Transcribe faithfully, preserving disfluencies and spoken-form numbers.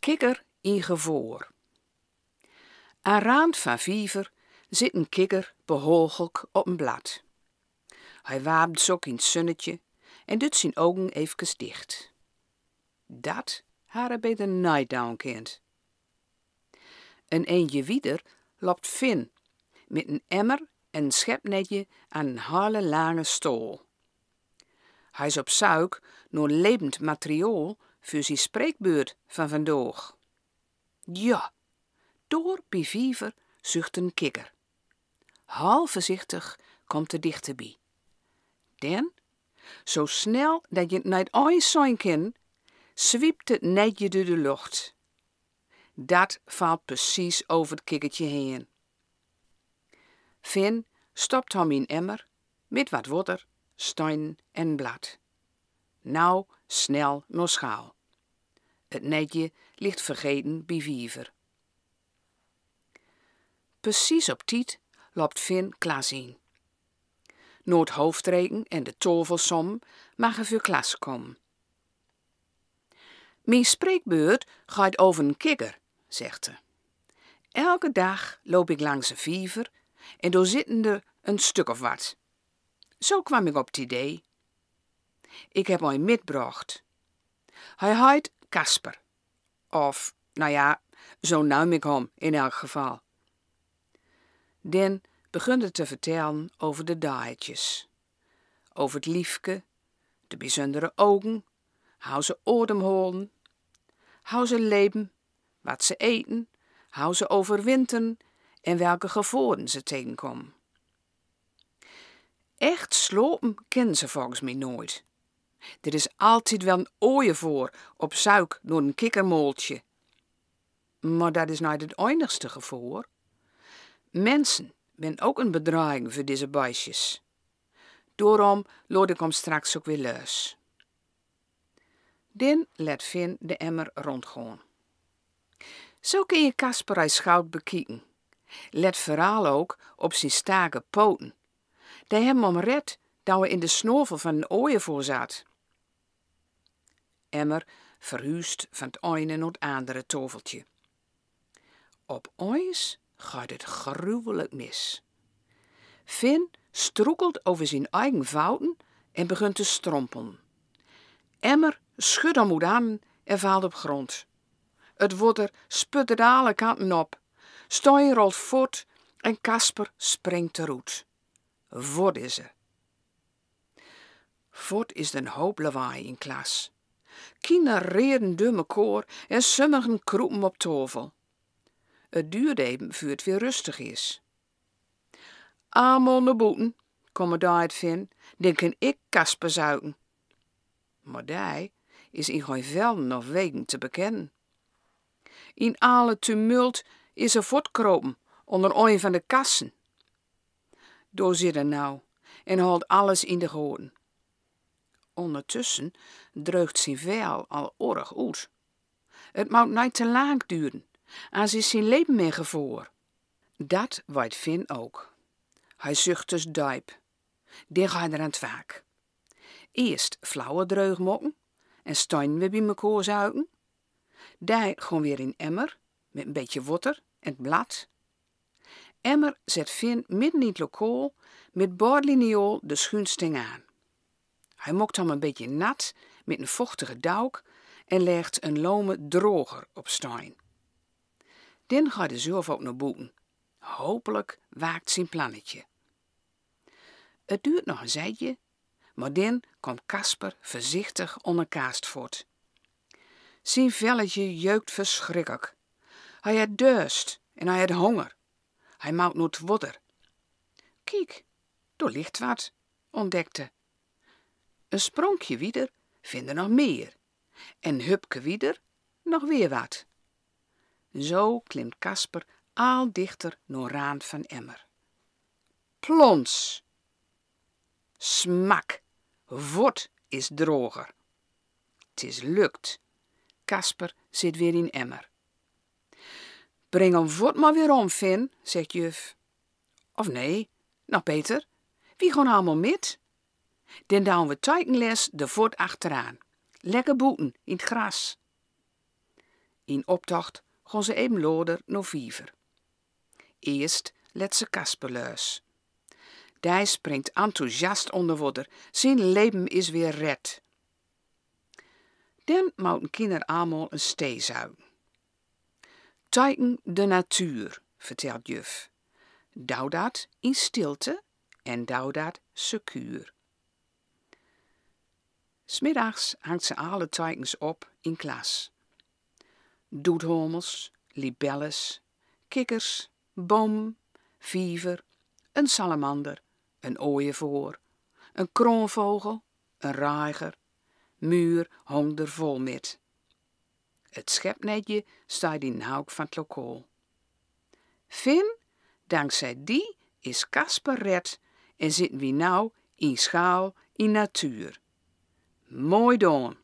Kikker in gevoor. Aan rand van viever zit een kikker behaaglijk op een blad. Hij waamt sök in 't zunnetje en dut zien ogen efkes dicht. Dat har hij beter neet doon kind. Een eindje wieder loopt Finn met een emmer en een schepnetje aan een hele lange stool. Hij is op zoek naar levend materiaal voor zijn spreekbeurt van vandaag. Ja, door bij viever zucht een kikker. Heel voorzichtig komt hij dichterbij. Dan, zo snel dat je het neet eens zien kan, zwiept het netje door de lucht. Dat valt precies over het kikkertje heen. Finn stopt hem in emmer met wat water, steun en blad. Nou snel naar schaal. Het netje ligt vergeten bij viever. Precies op tijd loopt Finn klas in. Naar het hoofdreken en de tafelsom mag hij voor klas komen. Mijn spreekbeurt gaat over een kikker, zegt hij. Elke dag loop ik langs een viever en daar zitten er een stuk of wat. Zo kwam ik op het idee. Ik heb hem mitgebracht. Hij heet Kasper. Of, nou ja, zo neem ik hem in elk geval. Dan begint hij te vertellen over de daadjes. Over het liefke, de bijzondere ogen, hoe ze adem houden, hoe ze leven, wat ze eten, hoe ze overwinteren en welke gevaren ze tegenkomen. Echt slapen kunnen ze volgens mij nooit. Er is altijd wel een ooievaar op zoek naar een kikkermaaltje. Maar dat is niet het enigste gevaar. Mensen zijn ook een bedreiging voor deze beestjes. Daarom laat ik hem straks ook weer los. Dan let Finn de emmer rondgaan. Zo kun je Kasper eens goed bekijken. Let vooral ook op zijn sterke poten. Die hebben hem red dat hij in de snavel van een ooievaar zat. Emmer verhuust van het ene naar het andere tafeltje. Op eens gaat het gruwelijk mis. Finn struikelt over zijn eigen voeten en begint te strompelen. Emmer schudt hem oet de hannen en valt op grond. Het water sputtert alle kanten op. Steun rolt voort en Kasper springt eruit. Voort is er. Voort is er een hoop lawaai in klas. Kinder reren door elkaar en sommigen kroepen op tafel. Het duurt even voor het weer rustig is. Allemaol naar boeten, commandeert Finn, dan kan ik Kasper zoeken. Maar die is in geen vellen of wegen te bekennen. In alle tumult is er voort gekropen onder een van de kassen. Daar zit hij nou en houdt alles in de gaten. Ondertussen dreugt zijn vel al erg uit. Het moet niet te lang duren, anders is zijn leven in gevaar. Dat weet Finn ook. Hij zucht dus diep. Dan gaat hij aan het werk. Eerst vlauwen droog maken en steun weer bij elkaar zoeken. Die gaan weer in emmer met een beetje water en het blad. Emmer zet Finn midden in het lokaal met bordliniaal de schuinsteng aan. Hij maakt hem een beetje nat met een vochtige doek en legt een lomen droger op steun. Dan gaat hij zelf ook naar boeten. Hopelijk werkt zijn plannetje. Het duurt nog een tijdje, maar dan komt Kasper voorzichtig onder kast voort. Zijn velletje jeukt verschrikkelijk. Hij heeft dorst en hij heeft honger. Hij moet naar het water. Kiek, daar ligt wat, ontdekt hij. Een sprongje wieder vindt hij nog meer. En een hupke wieder nog weer wat. Zo klimt Kasper al dichter naar rand van emmer. Plons! Smak! Voort is droger. Het is lukt. Kasper zit weer in emmer. Breng hem voort maar weer om, Finn, zegt juf. Of nee, nog beter, wie gaan allemaal met. Dan doon we tekenles de voort achteraan. Lekker boeten in het gras. In optocht goon ze even loder no Viver. Eerst let ze Kasper luus. Dij springt enthousiast onder wodder. Zien leven is weer red. Den moten kinder almol een stee zuigen. Teiken de natuur, vertelt juf. Dow dat in stilte en dow dat secuur. 's Middags hangt ze alle teikens op in klas. Doedhomels, libelles, kikkers, boom, viever, een salamander, een ooievaar, een kroonvogel, een reiger, muur hong d'r vol mit. Het schepnetje steit in een houk van het lokaal. Finn, dankzij die is Kasper red en zitten wi now in schaal in natuur. Mooi doon!